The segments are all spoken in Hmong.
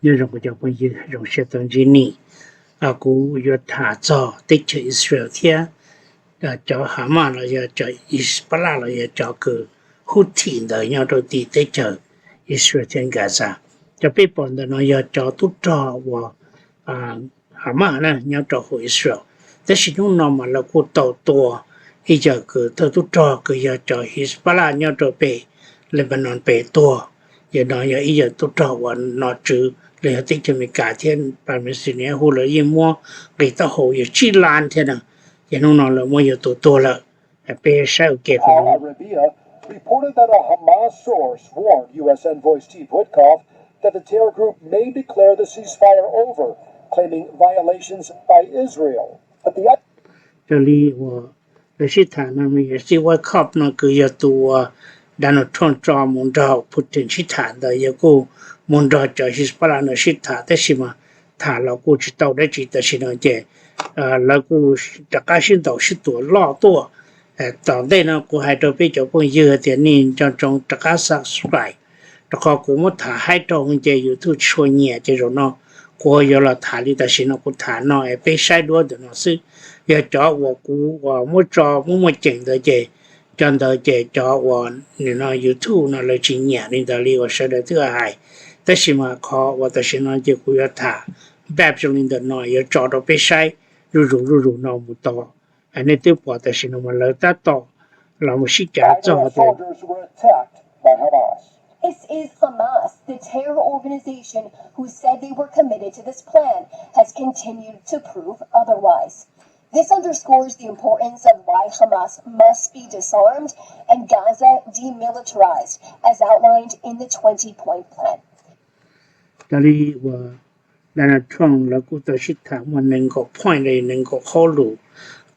Nyob zoo kuv cov phooj ywg, zoo siab tau ntsib nej. Kuv yuav tham txog teb chaws Israel thiab cov Hamas los yog cov Hezbollah los yog cov kws Houthi ntawd nyob rau tim teb chaws Israel thiab Gaza. Cov peb pom ntawm no yog cov tub rog uas Hamas na nyob rau hauv Israel. Tab sis hnub no mas lawv kuj tau tua ib yawm kws thawj tub rog kws yog cov Hezbollah nyob rau pem Lebanon pem tuag. Yawm no yog ib yawm tub rog uas nom tswv los yog teb chaws Amelikas thiab Palestine hu lawv yeej muab nqi taub hau yog tsib lab thiab na. Ces hnub no lawv muab yawm tus tuag lawm. Peb saib ua ke. Al Arabiya reported that a Hamas source warned U S envoy Steve Witkoff that the terror group may declare the ceasefire over, claiming violations by Israel. Raws li uas lawv sib tham no, Steve Witkoff no kws yog tus uas Donald Trump tso mus nrog Putin sib tham ntawd, yog kuj mus nrog cov Hezbollah no sib tham, tab sis mas tham los kuj tsis tau dab tsi. Tam sim no ces lawv kuj rov qab sib ntaus sib tua loj tuaj. Tom ntej no kuv hais rau peb cov phooj ywg hais tias nej nco ntsoov rov qab subscribe, rau qhov kuv muab tham haib rau ces YouTube tsis tshua nyiam, ces zaum no kuv yuav los tham li tam sim no kuv tham no es peb saib duab ntawm no xwb. Yog cov uas kuv uas muab tso muab muaj ceem ntawd ces cov ntawd ces cov uas nim no YouTube no lawv tsis nyiam li ntawd li uas sawv daws twb hais. Tab sis mas qhov uas tam sim no ces kuv yuav tham npaj zoo li ntawm no yuav tso rau peb saib zuj zus zuj zus no mus tod. Nej twb pom tam sim no mas lawv tab tom los mus sib cav txog tias This is Hamas. The terror organization who said they were committed to this plan has continued to prove otherwise. This underscores the importance of why Hamas must be disarmed and Gaza demilitarized, as outlined in the twenty-point plan. Raws li uas Donald Trump lawv kuj tau sib tham muaj nees nkaum point los nees nkaum hauj lwm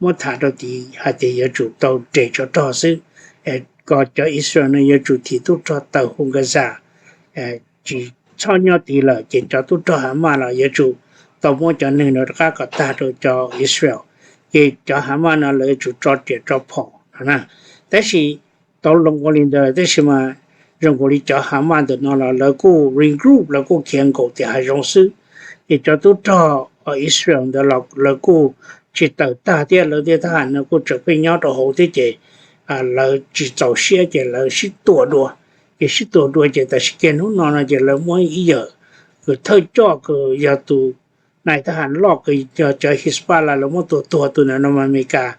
muab tham rau tid hais tias yuav tsum tau nres tsov rog xwb, kom cov Israel no yuav tsum thim tub rog tawm hauv Gaza, tsis txhob nyob tid lawm, ces cov tub rog Hamas los yuav tsum tau muab cov neeg no rov qab kom tag rau cov Israel, ces cov Hamas no lawv yuav tsum tso riam tso phom no na. Tab sis tau loo ua li ntawd tab sis mas zoo nkaus li cov Hamas ntawm no los lawv kuj regroup, lawv kuj khiav nkaum tim hav zoov xwb. Ces cov tub rog Israel ntawd los lawv kuj tsis tawm tag thiab, lawv tej thab ham no kuj tseem pheej nyob rau hauv thiab, ces lawv tsis txaus siab ces lawv sib tua dua. Ces sib tua dua ces tam sim kiag hnub no no ces lawv muab ib yawm kws thawj coj kws yog tus nais thab ham loj kws yog cov Hezbollah lawv muab tua tuag tus ntawd no mas Amelikas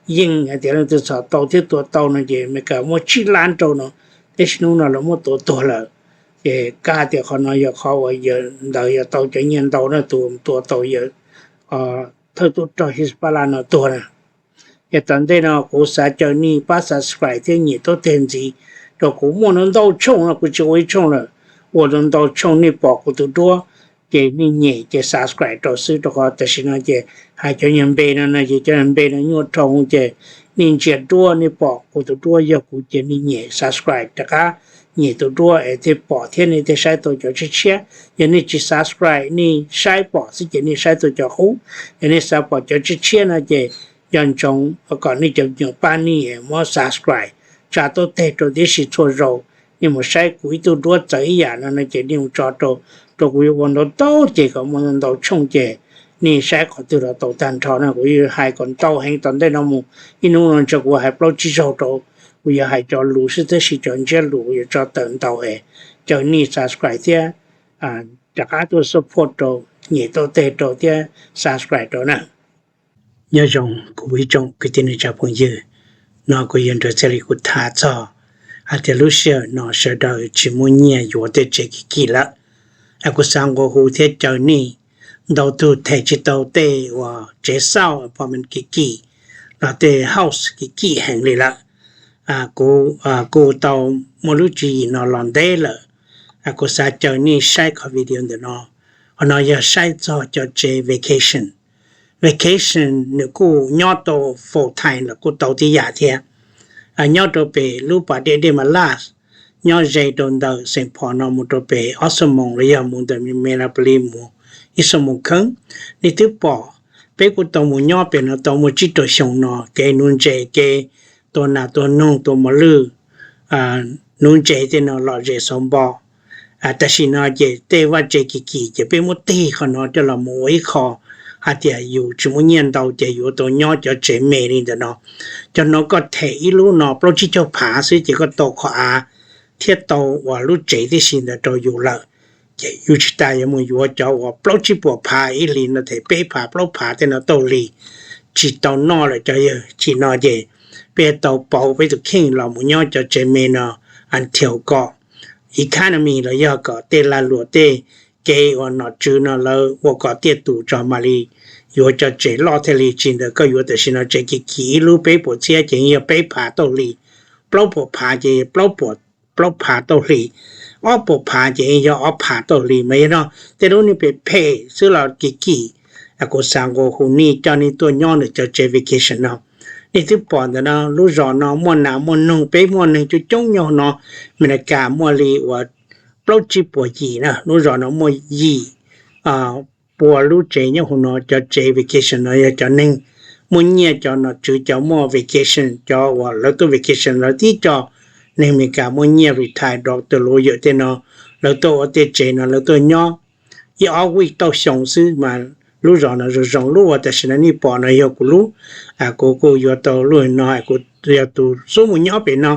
yeej hais tias leej twg txhom tau thiab tua tau no ces Amelikas muab tsib lab rau no, tab sis hnub no lawv muab tua tuag lawm. Ces kav hais tias qhov no yog qhov uas yawm ntawd yog tau cov nyiaj ntau na, tus tua tau yawm thawj tub rog Hezbollah no tuag na. Ces tom ntej no kuv xav caw nej pab subscribe thiab nyem tuab teg ntxiv rau kuv. Muaj ntau ntau tshooj no, kuv tsis ua ib tshooj lawm, ua ntau ntau tshooj. Nej pom kuv tus duab ces nej nyem ces subscribe rau xwb, rau qhov tam sim no ces hais cov nyuag npe no no ces cov nyuag npe no nyuaj rau ces nej ntsia duab, nej pom kuv tus duab yog kuv ces nej nyem subscribe rov qab, nyem tus duab es thiaj pom thiab nej thiaj saib tau cov tshiab tshiab. Yog nej tsis subscribe, nej saib pom xwb ces nej saib tau cov qub. Yog nej xav pom cov tshiab tshiab no ces nco ntsoov kom nej cov me nyuam pab nej muab subscribe, tsa tuab teg rau tib si txhua zaus. Nej mus saib kuv ib tug duab txawv ib yam no no ces nej mus tso rau, rau kuv yuav ua ntau ntau ces kom muaj ntau tshooj ces nej saib qhov twg los tau tag nrho na. Kuv yuav hais kom ntau heev tom ntej no mus, ib hnub no ntshe kuv hais plaub tsib zaug rau, kuv yuav hais cov lus xwb tab sis cov ntsiab lus kuv yuav tso tawm ntau es caw nej subscribe thiab rov qab tuaj support rau, nyem tuab teg rau thiab subscribe rau na. Nyob zoo kuv ib tsoom kwv tij neej tsa phooj ywg, no kuv yog nrog txhia li kuv tham txog hais tias lub sij hawm no sawv daws tsis muaj nyiaj yuav tej tsev kim kim lawm. Kuv xav nqua hu thiab caw nej, ntau tug them tsis tau tej uas tsev xauj apartment kim kim los tej house kim kim heev li lawm. Kuv kuj tau muaj lub tswv yim no los ntev lawm. Kuv xav caw nej saib qhov video ntawm no. Qhov no yog saib txog cov tsev vacation. Vacation nws kuj nyob tau full time los kuj tau tib yam thiab. Nyob rau pem lub pas dej Dej Mas Laj, nyob ze rau ntawm Saint Paul no mus rau pem ob xuab moos los yog mus ntawm Minneapolis mus ib xuab moos kheev. Nej twb pom, peb kuj tau mus nyob pem no tau muaj tsib rau xyoo no, kev nuv ntses, kev tua nas tua noog tua mos lwj, nuv ntses tej no lom zem xauv npo. Tam sim no ces tej vaj tsev kim kim ces peb muab tig qhov no coj los mus ua ib qho hais tias yus tsis muaj nyiaj ntau ces yuav tau nyob cov tsev me li ntawm no. Cov no koj them ib lub no plaub tsib caug phav xwb ces koj tau qhov av thiab tau uas lub tsev tib si ntawd rau yus lawm. Ces yus tsis tas yuav mus yuav cov uas plaub tsib puas phav ib hlis no, them peb phav plaub phav tej no tau hli, tsis tau noj lawm cov yawg. Tam sim no ces peb tau pauv peb tus kheej los mus nyob cov tsev me no until kom economy los yog kom tej lag luam tej kev uas nom tswv no lawv ua kom tiaj tus tso mam li yuav cov tsev loj thiaj li. Tsis ntawd koj yuav tam sim no tsev kim kim ib lub peb puas txhiab ces yog peb phav tau hli, plaub puas phav ces plaub puas, plaub phav tau hli, ob puas phav ces yog ob phav tau hli mas yog no. Tej lub niag phem phem xwb los kim kim, kuv xav nqua hu nej coj nej tuaj nyob ntawm cov tsev vacation no. Nej twb pom ntawm no lub zos no muaj nas muaj noog, peb muaj neeg coob coob nyob no. Amelikas muaj li uas plaub tsib puas yim na, lub zos no muaj yim pua lub tsev nyob hauv no. Cov tsev vacation no yog cov neeg muaj nyiaj, cov nom tswv, cov muaj vacation, cov uas lawv tuaj vacation lawv tib co. Neeg Amelikas muaj nyiaj retire, doctor, lawyer tej no, lawv tuaj ua tej tsev no lawv tuaj nyob ib ob week tauj xyoo xwb mas lub zos no zoo zoo. Lub uas tam sim no nej pom no yog kuv lub, kuv kuj yuav tau lub no, kuv yog tus xub mus nyob pem no.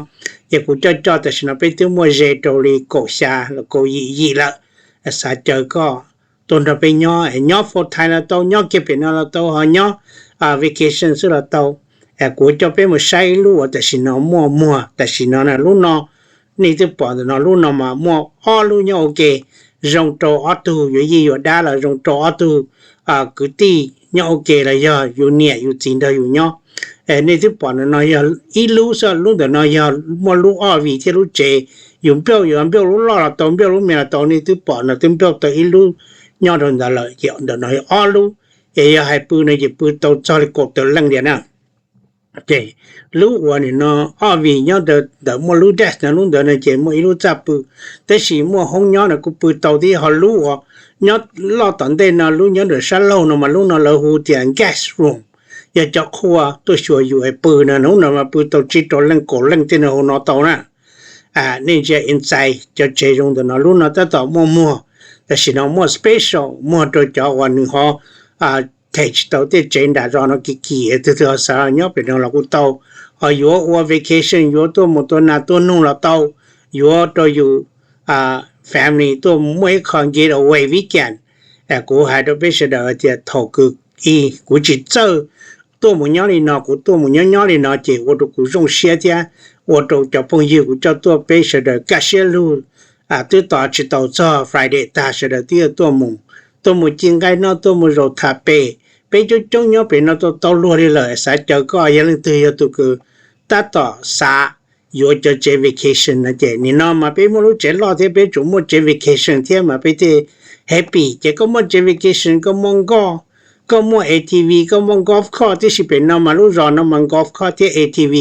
Ces kuv coj coj tam sim no peb twb muaj ze rau li kaum xya los kaum yim yim lawm. Xav caw koj tuaj nrog peb nyob, nyob full time los tau, nyob kiag pem no los tau, ho nyob vacation xwb los tau. Kuv coj peb mus saib ib lub uas tam sim no muaj muag tam sim no na. Lub no nej twb pom ntawm no, lub no mas muaj ob lub nyob ua ke, zoo rau ob tug yuav yij yuav dab los zoo rau ob tug kwv tij nyob ua ke los yog yus niam yus txiv nrog yus nyob. Nej twb pom ntawm no yog ib lub xwb, lub ntawm no yog muaj lub ob vij thiab lub tsev. Yus npauj, yus npauj lub loj los tau, npauj lub me los tau. Nej twb pom no twb npauj tau ib lub nyob rau ntawd lawm, ces ntawm no yog ob lub. Es yog hais pw no ces pw tau txog li kaum tawm leej tiag na. Ces lub uas nim no ob vij nyob ntawm muaj lub desk no, lub ntawd no ces muaj ib lub txaj pw, tab sis muaj hoob nyob no kuj pw tau thiab. Ho lub uas nyob loj tom ntej no, lub nyob ntawm sab laug no mas lub no lawv hu tias guest room, yog cov qhua tuaj xyuas yus es pw no. Lub no mas pw tau tsib rau leej kaum leej tej no hauv no tau na. Nej ntsia inside cov tsev zoo ntawm no, lub no tab tom muaj muag. Tam sim no muaj special muag rau cov uas nws ho them tsis tau tej tsev nram zos no kim kim, tus twg ho xav nyob pem no los kuj tau. Ho yuav ua vacation, yuav tuaj mus tua nas tua noog los tau, yuav rau yus family tuaj muaj ib qho get away weekend. Kuv hais rau peb sawv daws tias thaum kws kuv tsis txawj tuaj mus nyob li no, kuv tuaj mus nyob nyob li no ces ua rau kuv zoo siab thiab ua rau cov phooj ywg kuv coj tuaj peb sawv daws kaj siab lug. Twb tos tsis tau txog Friday tag sawv daws twb yuav tuaj mus, tuaj mus ci nqaij noj, tuaj mus zaum tham pem. Peb coob coob nyob pem no tau tau luag li lawm. Xav caw koj yog leej twg yog tus kws tab tom xav yuav cov tsev vacation no ces nim no mas peb muaj lub tsev loj thiab peb tsuas muaj tsev vacation thiab mas peb thiaj happy. Ces koj muaj tsev vacation, koj muaj nkoj, koj muaj A T V, koj muaj golf course, tiam sis pem no mas lub zos no mas golf course thiab A T V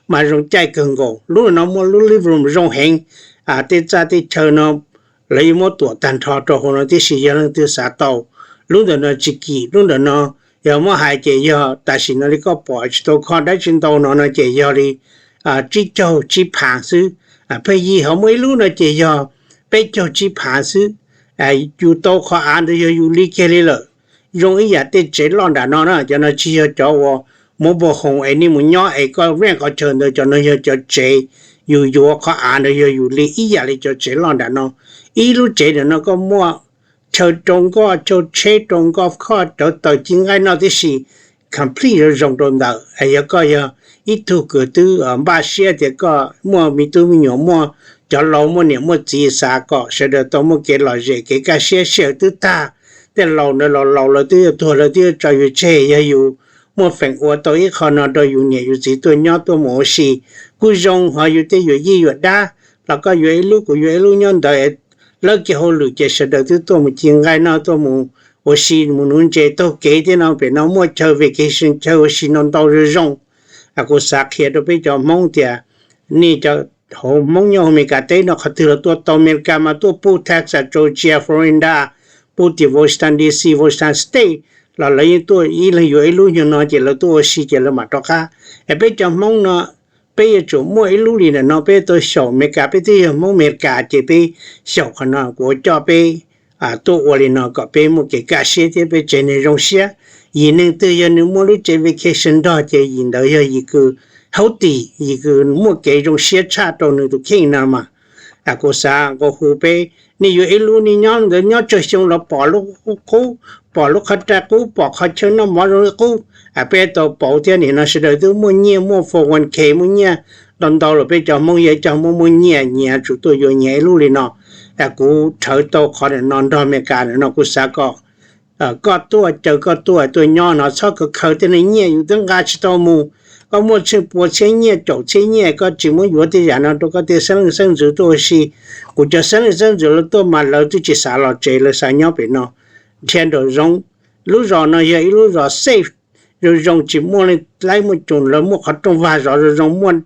mas zoo caij kawg nkaus. Lub no muaj lub living room zoo heev. Tej txaj tej chaw no lawv yuav muab tuam tag nrho rau hauv no, tiam sis yog leej twg xav tau, lub ntawm no tsis kim. Lub ntawm no yog muab hais ces yog tam sim no li koj pom tsis tau kho dab tsi ntau no no ces yog li tsib caug tsib phav xwb. Pheej yig ho muaj ib lub no ces yog peb caug tsib phav xwb. Yus tau qhov av ntawd yog yus li kiag li lawm. Zoo ib yam tej tsev loj nram no na, cov no tsis yog cov uas mobile home es nej mus nyob es koj rent qhov chaw ntawd, cov no yog cov tsev yus yuav, qhov av ntawd yog yus li ib yam li cov tsev loj nram no. Ib lub tsev ntawm no koj muaj chaw rau nkoj, chaw tsheb, rau golf course, cov taws ci nqaij noj tib si, complete zoo zoo rau ntawd. Yog koj yog ib tug kws twb npaj siab tias koj muaj me tub me nyuam, muaj cov laus muaj niam muaj txiv, xav kom sawv daws tau muaj kev lom zem kev kaj siab, sij hawm twb tag, tej laus ntawd los laus lawv twb yuav tuag lawv twb yuav tso yus tseg, yog yus muaj feem ua tau ib qho no rau yus niam yus txiv tuaj nyob tuaj mus ua si kuj zoo. Ho yus tej yuav yij yuav dab los koj yuav ib lub kuv yuav ib lub nyob ntawd, lawv kev hauj lwm ces sawv daws twb tuaj mus ci nqaij noj, tuaj mus ua si mus nuv ntses taug kev thiab no. Pem no muaj chaw vacation, chaw ua si ntau ntau zoo zoo. Kuv xav qhia rau peb cov Hmoob tias nej cov hauv Hmoob nyob Amelikas teb no qhov twg los tuaj tau. Amelikas mas tuaj pub Texas, Georgia, Florida, pub tim Washington D C, Washington State los lawv yeej tuaj ib leeg yuav ib lub nyuag no ces lawv tuaj ua si ces lawv mam rov qab. Es peb cov Hmoob no peb yuav tsum muaj ib lub li ntawm no, peb tau xyaum Amelikas, peb twb yog Hmoob Amelikas ces peb xyaum qhov no, kuv ua coj peb tuaj ua li no kom peb muaj kev kaj siab thiab peb tsev neeg zoo siab. Yim neeg twg yog nws muaj lub tsev vacation nrog ces yim ntawd yog yim kws healthy, yim kws muaj kev zoo siab tshaj rau nws tus kheej no mas. Kuv xav nqua hu peb, nej yuav ib lub, nej nyob ntawd nyob tsawg xyoo los pom lub qub, pom lub qhov rai qub, pom qhov chaw noj mov zoo li qub. Peb tau pauv thiab, nim no sawv daws twb muaj nyiaj, muaj four one k, muaj nyiaj ntau ntau lawm. Peb cov Hmoob yog cov Hmoob muaj nyiaj, nyias yuav tsum tuaj yuav nyias ib lub li no. Kuv rhawv tau qhov ntawm no nrog Amelikas ntawm no, kuv xav kom koj tuaj, caw koj tuaj, tuaj nyob no, txhob khaws khaws tej neeg nyiaj yus twb nqa tsis tau mus. Koj muaj tsheej pua txhiab nyiaj, caum txhiab nyiaj, koj tsis muab yuav tej yam no rau koj tej xeeb leej xeeb ntxwv tuaj ua si. Kuv cov xeeb leej xeeb ntxwv lawv tuaj mas lawv twb tsis xav los tsev, lawv xav nyob pem no. Dhia nraum zoov, lub zos no yog ib lub zos safe, zoo zoo, tsis muaj leej laib muaj coos, lawv muaj qhov rooj vag zov zoo zoo, muaj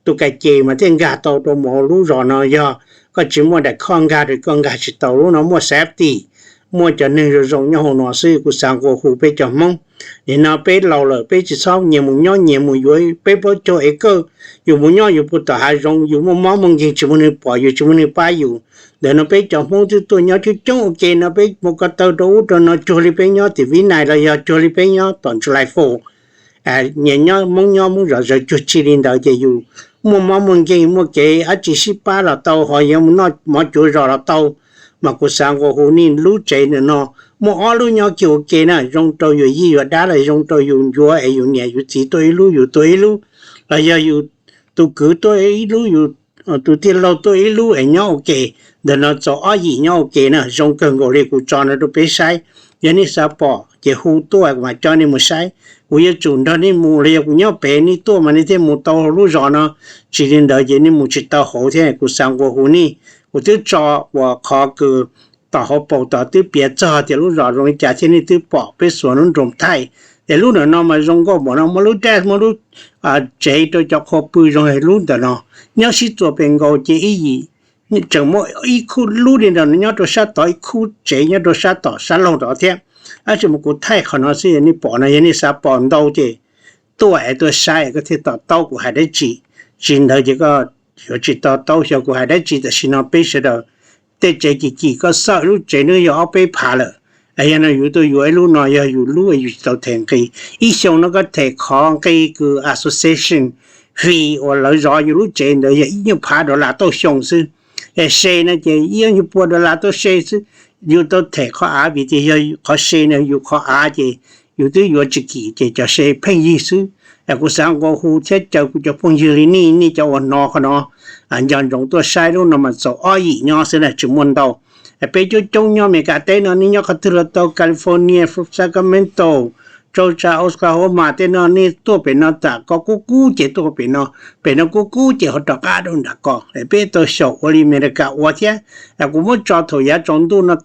tus kas ces mas thiaj nkag tau rau mus hauv lub zos no. Yog koj tsis muaj daim khoj nkag rau, koj nkag tsis tau. Lub no muaj safety, muaj cov neeg zoo zoo nyob hauv no xwb. Kuv xav nqua hu peb cov Hmoob, nim no peb laus lawm, peb tsis txhob nyias mus nyob nyias mus yuav peb plaub caug acre. Yus mus nyob yus puag tom hav zoov, yus muaj mob muaj nkeeg tsis muaj neeg pom yus, tsis muaj neeg pab yus. Ntawm no peb cov Hmoob twb tuaj nyob coob coob ua ke no, peb mus ko taw rau ub rau no cuag li peb nyob tim Vib Nais los yog cuag li peb nyob tom July Four. Nyias nyob Hmoob nyob Hmoob zom zaws cuag tsi li ntawd ces yus muaj mob muaj nkeeg, muaj kev dab tsi sib pab los tau, ho yuav mus noj mov cuav zos los tau. Mas kuv xav nqua hu nej lub tsev ntawm no, muaj ob lub nyob kiag ua ke na, zoo rau yus yij yus dab los zoo rau yus ncuav es yus niam yus txiv tuaj ib lub, yus tuaj ib lub, los yog yus tus kwv tuaj ib lub, yus tus tij laug tuaj ib lub es nyob ua ke. Ntawm no txaus ob yim nyob ua ke na, zoo kawg nkaus li. Kuv tso no rau peb saib, yog nej xav pom ces hu tuaj kuv mam coj nej mus saib. Kuv yuav tsum nrog nej mus los yog kuv nyob pem, nej tuaj mas nej thiaj mus tau lub zos no, tsis li ntawd ces nej mus tsis tau hauv thiab. Kuv xav nqua hu nej, kuv twb tso uas qhov kws tom hauv paus tod twb piav txog tias lub zos zoo li cas thiab nej twb pom peb xuas lub nroos thaij. Es lub ntawm no mas zoo nkauj npaum no, muaj lub dab, muaj lub tsev rau cov qhua pw zoo li lub ntawm no, nyob sib txuas pes nkaus ces ib yim tseem muaj ib khub lub li ntawm no nyob rau sab tod, ib khub tsev nyob rau sab tom sab laug tod thiab. Tab sis mas kuv thaij qhov no xwb, yog nej pom no, yog nej xav pom ntau ces tuaj es tuaj saib koj thiaj to taub kuv hais dab tsi. Tsis ntawd ces koj yuav tsis to taub xyov kuv hais dab tsi. Tam sim no peb sawv daws tej tsev kim kim, koj xawj lub tsev nws yog ob peb phav lawm. Yog no yus tuaj yuav ib lub no yog yus lub, yus tsis tau them nqi. Ib xyoo no koj them qhov nqi kws association fee uas lawv zov yus lub tsev ntawd yog ib nyuag phav dollar tauj xyoo xwb. Es se no ces ib nyuag pua dollar tauj se xwb. Yus tau them qhov av vim tias yog qhov se no yus qhov av ces yus twb yuav tsis kim ces cov se pheej yig xwb. Kuv xav nqua hu thiab caw kuv cov phooj ywg li nej, nej cov uas hnov qhov no, nco ntsoov tuaj saib. Lub no mas txaus ob yim nyob xwb na, tsis muaj ntau. Peb coob coob nyob Amelikas teb no, nej nyob qhov twg los tau, California, Sacramento, Georgia, Oklahoma tej no, nej tuaj pem no tam ko kub kub ces tuaj pem no, pem no kub kub ces ho rov qab rau nram ko. Peb tau xyaum ua li Amelikas ua thiab. Kuv muab tso thaum yav tsaus ntuj no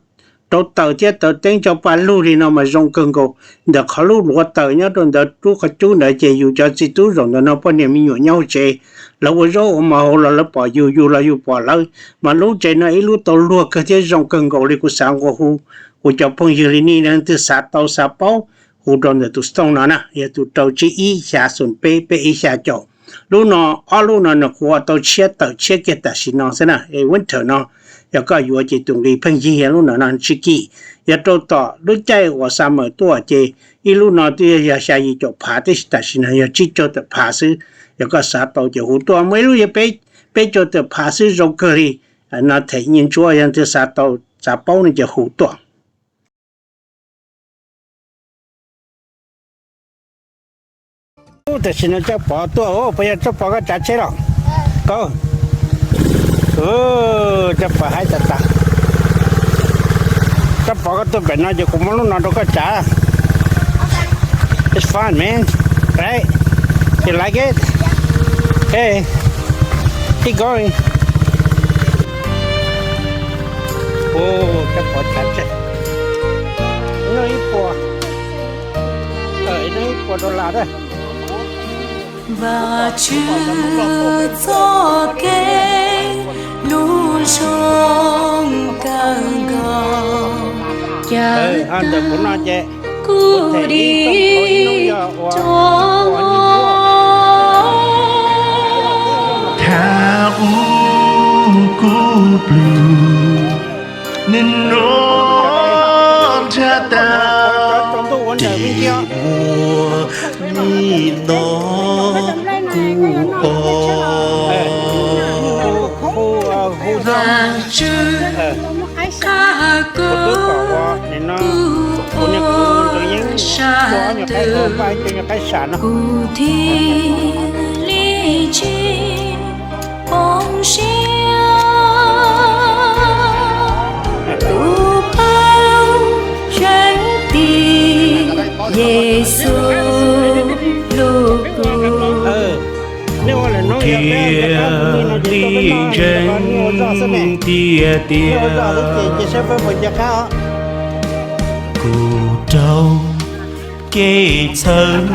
rau taws thiab taws teeb tso pa lug li no mas zoo kawg nkaus. Ntawm qhov lub luav taws nyob rau ntawd rub qhov cub ntawd ces yus cov txiv tub zaum ntawm no poj niam me nyuam nyob hauv tsev, lawv ua zaub ua mov hauv los lawv pom yus, yus los yus pom lawv. Mas lub tsev no ib lub tau luag kawg thiab zoo kawg nkaus li. Kuv xav nqua hu kuv cov phooj ywg li nej, leej twg xav tau xav paub, hu rau ntawm tus xov tooj no na, yog tus rau tsib ib xya xoom peb peb ib xya caum. Lub no, ob lub no nws qhuav tau tshiab tawm tshiab kiag tam sim no xwb na. Es winter no yog koj yuav ces tus nqi pheej yig, yog lub no no tsis kim. Yog rau tom lub caij uas summer tuaj ces ib lub no twb yog xya yim caum phav, tab sis tam sim no yog tsib caug tawm phav xwb. Yog koj xav tau ces hu tuaj. Muaj ib lub yog peb caug tawm phav xwb, zoo kawg li. No them nyiaj ntsuab, yog leej twg xav tau xav paub no ces hu tuaj. Tam sim no Txawj Pov tuaj, puas yog Txawj Pov koj tsav tsheb los? Koj, Txawj Pov haib tas tas. Txawj Pov koj tuaj pem no ces kuv muab lub no rau koj tsav. It's fun, man. Right? You like it? Hey, keep going. Ua, Txawj Pov tsav tsheb. Noj ib puas, noj ib puas dollar a. Vajtswv txoj kev hlub zoo kawg nkaus, cas ntawm kuv no ces kuv them ib txoj ib hnub yog ua, ua ib puas. Ub, kuv plhws nws no nrhiav tau tim muaj nim no kuv pom Vajtswv qab koj kuv ua sab twg kuv thiaj li tsis poob siab. Kuv paub tseeb tiag Yexus hlub kuv, thiaj li ntseeg tiag tiag. Kuv raug kev txhawj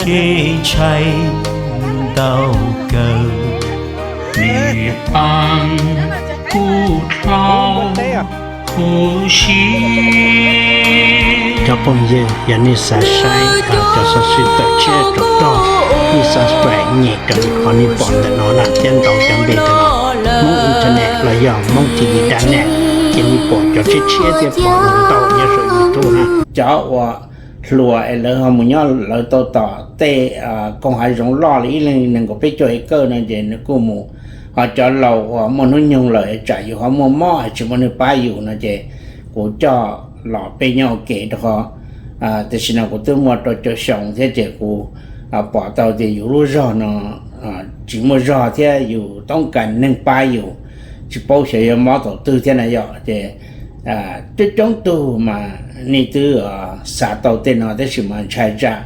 kev ntshai ntau kawg, nws pab kuv dhau huv si. Cov phooj ywg, yog nej xav saib cov xov xwm tawm tshiab tsaus rog, nej subscribe nyem raws li qhov nej pom ntawm no na thiab ntaus cov npe ntawm no, Hmoob Internet los yog Hmoob T V dot net, ces nej pom cov tshiab tshiab thiab pom ntau nyob saum YouTube na. Cov uas hluas es lawv ho mus nyob lawv tau tom tej koog hav zoov loj li ib leeg nees nkaum peb caug acre no ces nws kuj mus. Ho cov laus uas muaj hnub nyoog lawm tsam yus ho muaj mob tsis muaj neeg pab yus no ces kuv coj los peb nyob ua ke rau qhov tam sim no kuv twb muaj rau caum xyoo thiab ces kuv pom tau tias yus lub zog no tsis muaj zog thiab yus toob kas neeg pab yus, tsis paub xyov yuav mob thaum twg thiab na yom. Ces coob coob tug mas nej twb xav tau tej no tab sis mas ntshai tsam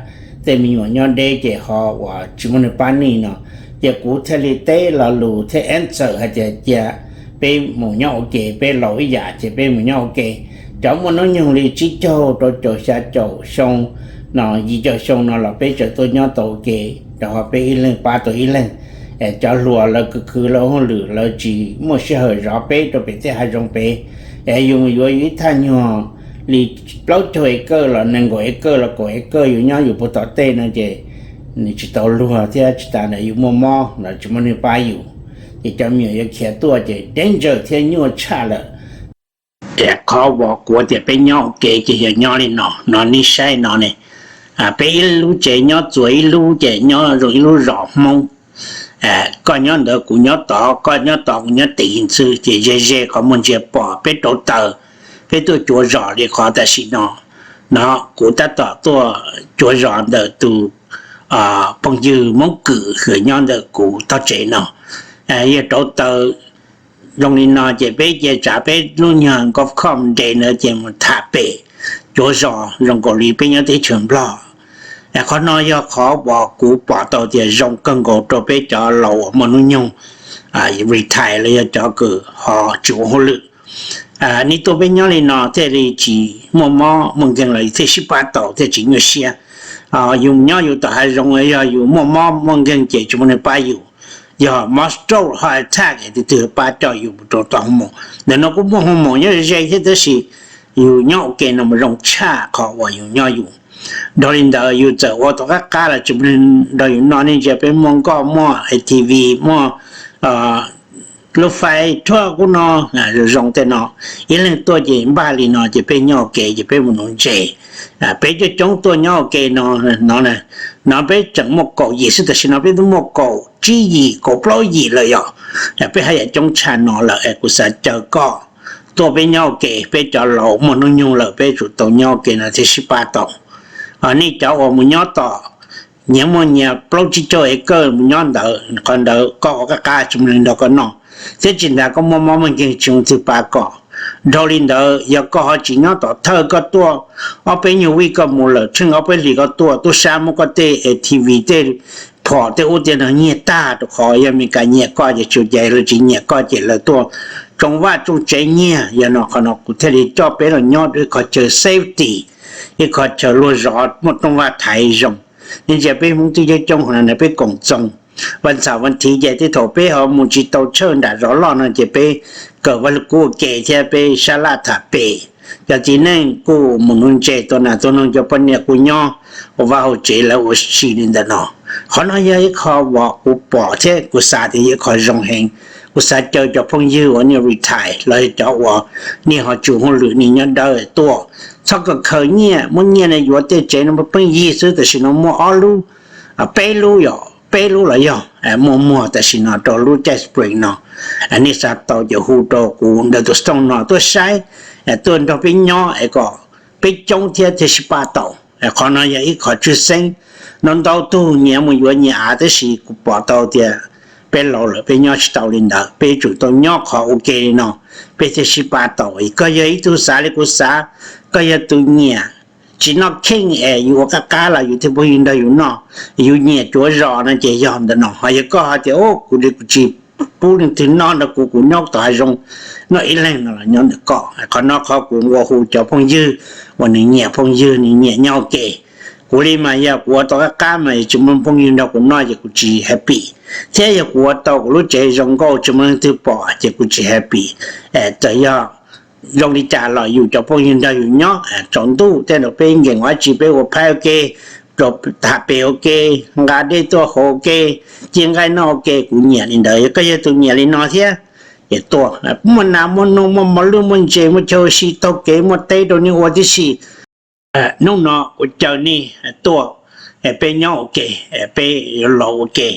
tej me nyuam nyob deb ces ho uas tsis muaj neeg pab nej no. Ces kuv thiaj li teb lo lus thiab answer hais tias cia peb mus nyob ua ke, peb laus ib yam ces peb mus nyob ua ke. Cov muaj hnub nyoog li tsib caug rau caum xya caum xyoo no, yim caum xyoo no los peb tseem tuaj nyob tau ua ke, rau qhov peb ib leeg pab tau ib leeg. Cov hluas lawv khwv khwv lawv hauj lwm lawv tsis muaj sij hawm zov peb rau pem tej hav zoov pem. Es yus mus yuav yus ib thaj nyuag li plaub caug acre los nees nkaum acre los kaum acre yus nyob yus puag tom tej no ces nws tsis tau luag thiab tsis tas ntawd yus muaj mob los tsis muaj neeg pab yus, ces cov me nyuam yuav khiav tuaj ces danger thiab nyuaj tshaj lawm. Qhov uas kuv tias peb nyob ua ke ces yog nyob li no no, nej saib no ne, peb ib lub tsev nyob txuas ib lub ces nyob zoo ib lub zos Hmoob. Koj nyob ntawd kuv nyob tod, koj nyob tod kuv nyob tid xwb ces ze ze qhov muag ntsia pom peb rauv taws, peb tuaj cuav zos li qhov tam sim no. No kuv tab tom tuaj cuav zos ntawm tus phooj ywg Hmoob Kwm uas nyob ntawm kuv tog tsev no. Yog rauv taws zoo li no ces peb cia tsav peb lub nyuag golf cart nres ntawd ces mus tham pem cuav zos zoo nkaus li peb nyob teb chaws Nplog. Qhov no yog qhov uas kuv pom tau tias zoo kawg nkaus rau peb cov laus uas muaj hnub nyoog retire los yog cov kws ho tsis ua hauj lwm. Nej tuaj peb nyob li no thiaj li tsis muaj mob muaj nkeeg los thiaj sib pab tau thiaj tsis nyuaj siab. Yus nyob yus tom hav zoov yog yus muaj mob muaj nkeeg ces tsis muaj neeg pab yus. Yog mob stroke heart attack es tus twg pab coj yus mus rau tom hoo maum. Ntawm no kuj muaj hoo maum nyob ze ze thiab tab sis yus nyob ua ke no mus zoo tshaj qhov uas yus nyob yus. Dhau li ntawd yus txawm ua tau qab qab los tsis muaj neeg nrog yus noj, nej ntsia peb muaj nkoj muaj A T V muaj lub fais rhuaj kub no zoo zoo tej no. Ib leeg tuaj ces npaj li no ces peb nyob ua ke ces peb mus nuv ntses. Peb coob coob tuaj nyob ua ke no, no, no peb tseem muaj kaum yim xwb, tam sim no peb twb muaj kaum tsib yim kaum plaub yim lawm yom. Peb haj yam coob tshaj no lawm es kuv xav caw koj tuaj peb nyob ua ke, peb cov laus muaj hnub nyoog lawm peb tsum tau nyob ua ke no thiaj sib pab tau. Nej cov uas mus nyob tom nyias muaj nyias plaub tsib caug acre mus nyob ntawd, qhov ntawd koj ua qab qab tsis muaj neeg nrog koj noj, thiab tsis ntas koj muaj mob muaj nkeeg tsis muaj twg pab koj. Dhau li ntawd yog koj ho tsis nyob tom thawj, koj tuaj ob peb nyuag vij koj mus lawm, tsheej ob peb hlis koj tuaj, tub sab muab koj tej A T V tej phom tej ub tej no nyiag tag rau qhov yog Amelikas nyiag koj ces tsis ua cas, lawv tsis nyiag koj ces lawv tuaj tsoo vaj tsoo tsev nyiag. Yog no qhov no kuv thiaj li coj peb los nyob rau ib qhov chaw safety, ib qhov chaw luag zov muaj rooj vag thaiv zoo. Nej ntsia peb Hmoob twb coob coob hauv no na, peb koom txoos. Vaj ntxham vaj thiv ces tej thaum peb ho mus tsis tau tshawj nram zos loj no ces peb kawm Vaj Lug Kub ua ke thiab peb sab laj tham pem. Cov txiv neej kuj mus nuv ntses, tua nas tua noog, cov poj niam kuj nyob ua vaj hauv tsev lawv ua si li ntawm no. Qhov no yog ib qho uas kuv pom thiab kuv xav tias yog ib qho zoo heev. Kuv xav caw cov phooj ywg uas nej retire los yog cov uas nej ho tsis ua hauj lwm, nej nyob dawb tuaj, txhob khaws nyiaj, muab nyiaj no yuav tej tsev no pheej yig xwb. Tam sim no muaj ob lub, peb lub, yog peb lub los yog muaj muag tam sim no rau lub caij spring no. Nej xav tau ces hu rau kuv ntawm tus xov tooj no tuaj saib, tuaj nrog peb nyob es kom peb coob thiab thiaj sib pab tau. Qhov no yog ib qho tshwj xeeb. Ntau ntau tug nyias mus yuav nyias av, tab sis kuv pom tau tias peb laus lawm peb nyob tsis tau li ntawd, peb yuav tsum tau nyob qhov ua ke li no peb thiaj sib pab tau. Koj yog ib tug xav li kuv xav, koj yog tus nyiam tsis noj kheej es yus ua qab qab los yus thiaj pub yus nrog yus noj, yus nyiam cuav zos no ces yog ntawm no. Ho yog koj ho tias, kuv li kuv tsis pub leej twg noj nrog kuv, kuv nyob tom hav zoov noj ib leeg no los nyob ntawm koj. Qhov no qhov kuv nqua hu cov phooj ywg uas nws nyiam phooj ywg, nws nyiam nyob ua ke. Kuv li mas yog kuv ua tau qab qab mas tsis muaj phooj ywg nrog kuv noj ces kuv tsis happy, thiab yog kuv ua tau kuv lub tsev zoo nkauj tsis muaj leej twg pom ces kuv tsis happy. Txawm yog zoo li cas los yus cov phooj ywg nrog yus nyob, tsaus ntuj tej no peb nkees ua dab tsi, peb ua phaib ua ke, tham pem ua ke, nqa dej tuaj haus ua ke, ci nqaij noj ua ke, kuv nyiam li ntawd. Yog koj yog tus nyiam li no thiab ces tuaj. Muaj nas muaj noog, muaj mos lwj muaj ntses, muaj chaw ua si taug kev, muaj teb rau nej ua tib si. Hnub no kuv caw nej tuaj, peb nyob ua ke, peb yuav laus ua ke,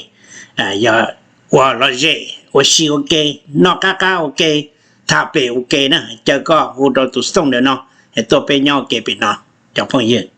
yog ua lom zem ua si ua ke, noj qab qab ua ke, tham pem ua ke na. Caw koj hu rau tus xov tooj ntawm no, tuaj peb nyob ua ke pem no, cov phooj ywg.